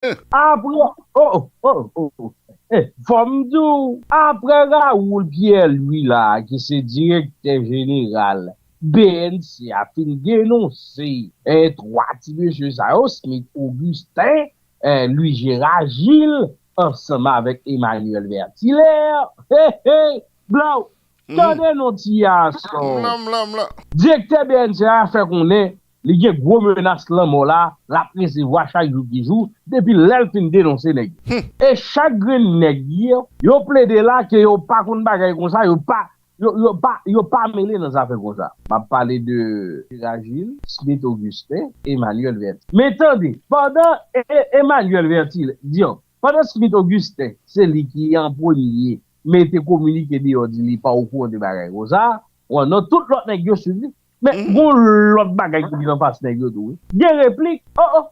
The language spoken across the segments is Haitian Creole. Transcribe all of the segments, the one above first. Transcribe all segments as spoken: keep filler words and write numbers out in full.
Apre, oh, oh, oh, oh, oh. Eh, fò m di w, apre Raoul Pierre Louis la, ki se direktè jeneral B N C a, fin denonse eh, twa ti mesye sa yo, Smith Augustin, eh, Louis Gérard Gilles, ansanm avèk Emmanuel Vertilaire, hey, hey, Blaw, tande non ti gason. Direktè B N C a fè konnen li gen gwo menas lanmò la, l ap resevwa chak jou ki jou, depi lè l fin denonse nèg yo. E chak grenn nèg yo, yo plede la ke yo pa konn bagay konsa, yo pa, yo, yo pa, yo pa mele nan zafè konsa. M ap pale de Gérard Gilles, Smith Augustin, Emmanuel Vertilaire. Men tande, pandan E-, E-, Emmanuel Vertilaire, di, pandan Smith Augustin, se li ki an premye mete kominike deyò, di li pa okouran de bagay konsa. Wan non, tout lòt nèg yo swiv li. Men gon lòt bagay ki vin anfas nèg yo tou wi. Gen replik, oh, oh.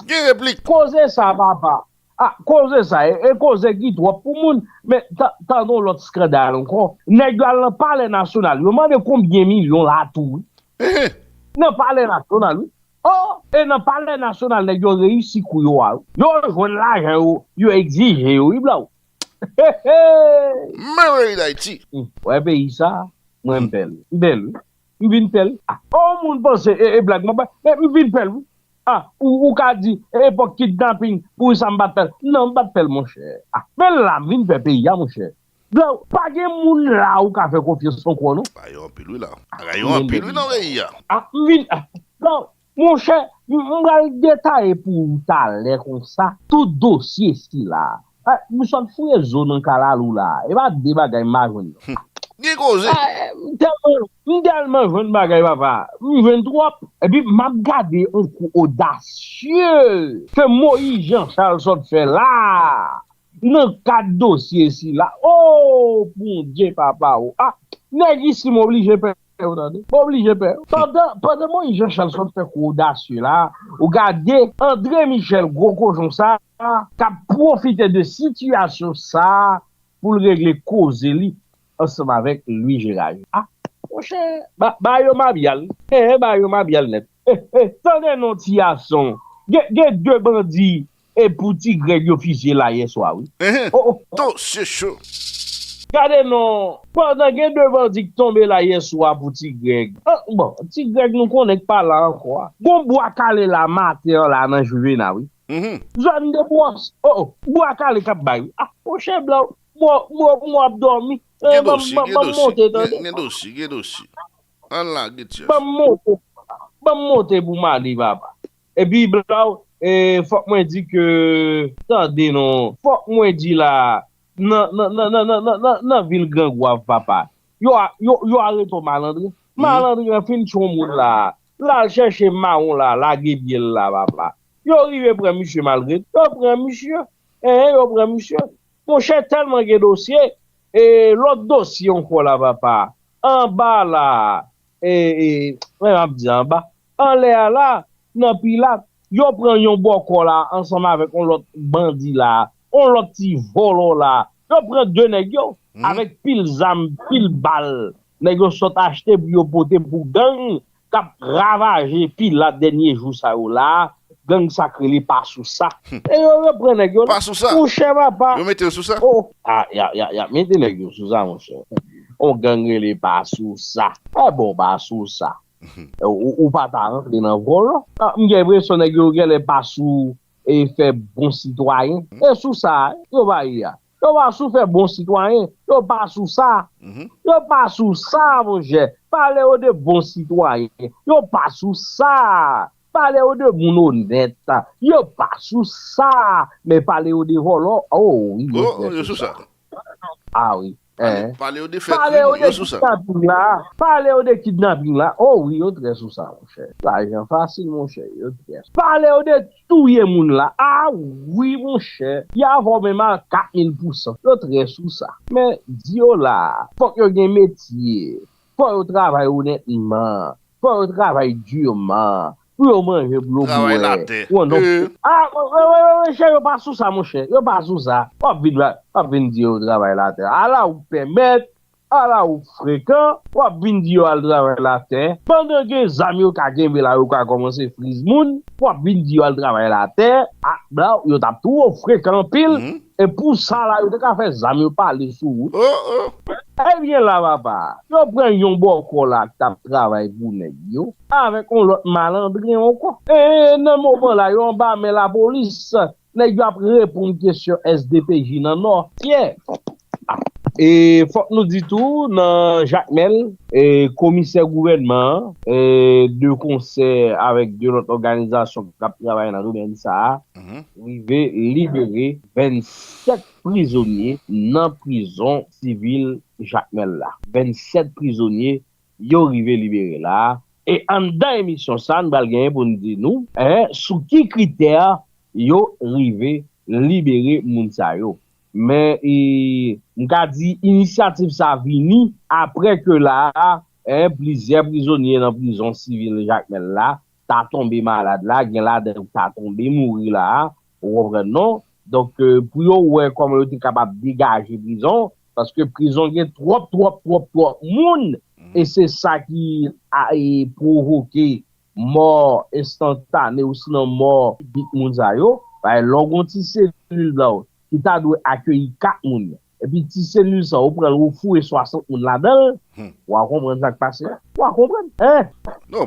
Gen replik. Koze sa papa. Ah, koze sa, e, e koze ki twòp pou moun. Men ta- tande yon lòt eskandal ankò. Nèg yo al nan palè nasyonal, yo mande konbyen milyon la tou wi. Nan palè nasyonal wi. Oh, e nan palè nasyonal nèg yo reyisi kou yo a wi. Yo jwenn lajan yo, yo egzije yo wi Blaw. Men peyi Dayiti. Wè peyi sa, mwen m pè l. M pè l wi. M vin pè l. Ah, oh, moun panse e, e blag mwen bay, men m vin pè l wi. Ah, ou, ou ka di epòk kidnaping, poukisa m pa t pè l? Non, m pa t pè l monchè. Ah, men la m vin pè peyi a monchè. Blaw, pa gen moun la ou ka fè konfyans ankò non. Bagay yo anpil wi la. Bagay yo anpil wi nan peyi a. Ah, m vin, ah, Blaw, monchè, m m pral detaye pou ou talè konsa, tout dosye sila. Ah, m sot fouye zo nan kalalou la. E pa de bagay m pa jwenn non. Gen koze. Ah, m tèlman, m tèlman jwenn bagay papa. M jwenn twòp. Epi m ap gade yon kou odasye ke Moyiz Jan Chal sot fè la. Nan kad dosye sila. Oh, Bondye papa o. Ah, nèg isi m oblije pè yo tande. M oblije pè yo. Pandan, pandan Moyiz Jan Chal sot fè kou odasye la, ou gade André Michel gwo kochon sa k ap pwofite de sitiyasyon sa pou l regle koze li ansanm avèk Louis Gérard. Ah, monchè, ba, ba yo mabyal. Eh, ba yo mabyal nèt. Eh, eh, tande non ti gason. Gen, gen de bandi e pou Ti Grèg yo fizye la yè swa wi. Oh, oh. Dosye cho. Gade non, pandan gen de bandi k tonbe la yè swa pou Ti Grèg. Ah, bon, Ti Grèg nou konnen k pa la ankò a. Gon bwa kale la maten an la nan Juvena wi. Zòn de Bwòs. Oh, oh, bwa kale k ap bay wi. Ah, monchè Blaw, mò, mò, mò ap dòmi. Eh, ban m, ban m, ban m monte tande. Gen dosye, gen dosye. Ann lage ti gason. Ban m monte, ban m monte pou m ale papa. Epi Blaw, eh, fòk mwen di ke, tande non, fòk mwen di la, nan, nan, nan vil Grangwav papa, yo, a- yo, yo arete yon malandren. Malandren an fin tchon moun la, l al chèche mawon la, lage pye l la papa. Yo rive pran misye malgre, yo pran misye, eh, yo pran misye. Monchè, tèlman gen dosye, e lòt dosye ankò la papa. Anba la, e, e, mwen ap di anba. Anlè a la, nan Pilat, yo pran yon bòkò la ansanm avèk yon lòt bandi la, yon lòt ti vòlò la. Yo pran de nèg yo, avèk pil zam, pil bal. Nèg yo sot achte pou yo pote pou gang k ap ravaje Pilat dènye jou sa yo la, gang sa k rele Pasousa. E yo reprann nèg yo la. Pasousa. Monchè papa. Yo mete yo sou sa. Oh, ah, y a, y a, y a mete nèg yo sou sa, monchè. On gang rele Pasousa. E bon, Pasousa. Ou, ou pa ta rantre nan vòlò. Ah, m gen enpresyon nèg yo genlè pa sou e fè bon sitwayen. E sou sa, yo pa ye a. Yo pa sou fè bon sitwayen. Yo pa sou sa. Yo pa sou sa, monchè. Pale yo de bon sitwayen. Yo pa sou sa. Pale yo de moun onèt. Yo pa sou sa. Men pale yo de vòlò. Oh, wi, yo trè sou sa. Ah, wi. Pale yo de fè krim, yo sou sa. Pale yo de kidnaping la. Pale yo de kidnaping la. Oh, wi, yo trè sou sa, monchè. Lajan fasil, monchè. Yo trè. Pale yo de touye moun la. Ah, wi, monchè. Y a vò menm a kat mil pousan. Yo trè sou sa. Men, di yo la, fòk yo gen metye. Fòk yo travay onètman. Fò yo travay diman. Pou yo manje, pou yo bwè. Travay latè. Ou non. Ah, wè, wè, wè, wè, monchè, yo pa sou sa, monchè. Yo pa sou sa. W ap vin, w ap vin di yo travay latè. Ala ou pèmèt Ala ou frekan, w ap vin di yo al travay latè. Pandan gen zam yo ka kenbe la, yo ka kòmanse friz moun, w ap vin di yo al travay latè. A, blan, yo t ap twouve w frekan anpil. E pou sa la, yo te ka fè zam yo pale sou wout. Ebyen la, papa, yo pran yon bòkò la k t ap travay pou nèg yo, avèk yon lòt malandren ankò. E nan moman la, yo anba men lapolis. Nèg yo ap reponn kesyon S D P J nan Nò. Pyè. E fòk nou di tou, nan Jakmèl, e komisè gouvènman an, e de konsè avèk de lòt òganizasyon k ap travay nan domèn sa a, rive libere vennsèt prizonye nan prizon sivil Jakmèl la. Vennsèt prizonye yo rive libere la. E anndan emisyon sa, nou pral genyen pou n di nou, en, sou ki kritè yo rive libere moun sa yo. Men, e, m ka di inisyativ sa vini apre ke la a, en, plizyè prizonye nan prizon sivil Jakmèl la ta tonbe malad la, gen ladan yo ta tonbe mouri la a, ou konprann non? Donk, e, pou yo wè kòman yo te kapab degaje prizon, paske prizon gen twòp, twòp, twòp, twòp moun, e se sa ki a, e, pwovoke mò enstantane, osinon mò sibit moun sa yo. Paske lè w gen yon ti selil blan ki ta dwe akeyi kat moun, epi ti selil sa, ou pran l, ou foure swasant moun ladan l, w a konprann sa k pase a. W a konprann, en?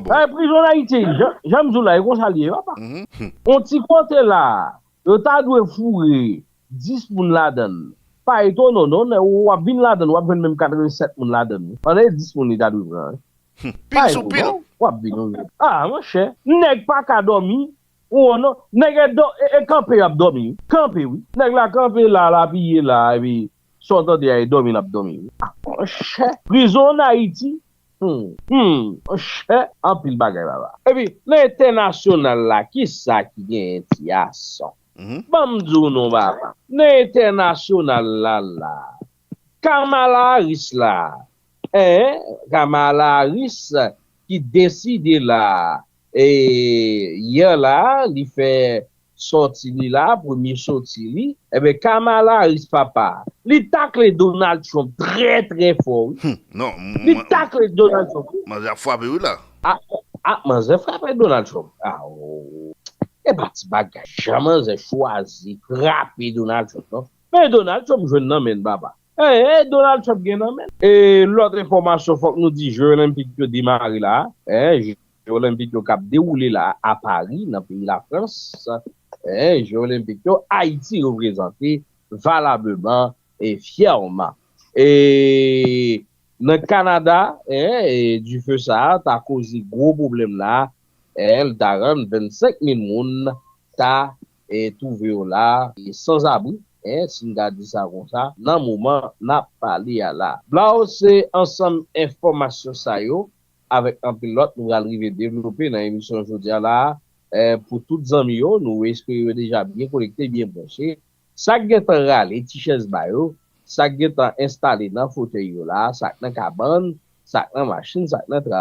Paske prizon Ayiti, jan, jan m di w la, e konsa l ye, papa. On ti kote la, yo ta dwe foure dis moun ladan l. Pa etonan non, w ap vin ladan l, w ap jwenn menm katrevennsèt moun ladan l. Pandan e dis moun li ta dwe pran. Pil sou pil. W ap vin. Ah, monchè, nèg pa ka dòmi. Ou non, nèg e, e, e kanpe y ap dòmi. Kanpe, wi. Nèg la kanpe la, l apiye la, epi sa w tande a, e dòmi l ap dòmi, wi. Ah, monchè, prizon an Ayiti, Hmm, hmm, monchè, anpil bagay, papa. Epi, nan entènasyonal la, ki sa ki genyen, ti gason? Ban m di w non, papa. Nan entènasyonal la, la, Kamala Harris la, en, Kamala Harris ki deside la, e, yè la, li fè sòti li la, premye sòti li, enben, Kamala Harris, papa, li takle Donald Trump trè, trè fò, wi. Hmm, non, li takle Donald Trump, wi. Manzè ap frape, wi, la. A, a, manzè frape Donald Trump. A, o. E pa ti bagay. Jan manzè chwazi frape Donald Trump, non. Men Donald Trump jwenn nan men l, papa. E, e, Donald Trump gen nan men l. E lòt enfòmasyon, fòk nou di, Je Olenpik yo demare la. E, Je Olenpik yo k ap dewoule la a Pari, nan peyi Lafrans. E, Je Olenpik yo, Ayiti reprezante valableman e fyèman. E nan Kanada, e, e, dife sa a ta koze gwo pwoblèm la, e, l ta rann vennsenk mil moun ta, e, twouve yo la, e, sanzabri, e, si n ka di sa konsa, nan moman n ap pale a la. Blaw, se ansanm enfòmasyon sa yo, avèk anpil lòt, nou pral rive devlope nan emisyon jodi a la a. E, pou tout zanmi yo, nou espere yo deja byen konekte, byen branche. Sa k gentan rale ti chèz ba yo, sa k gentan enstale nan fotèy yo la, sa k nan kabann, sa k nan machin, sa k nan travay.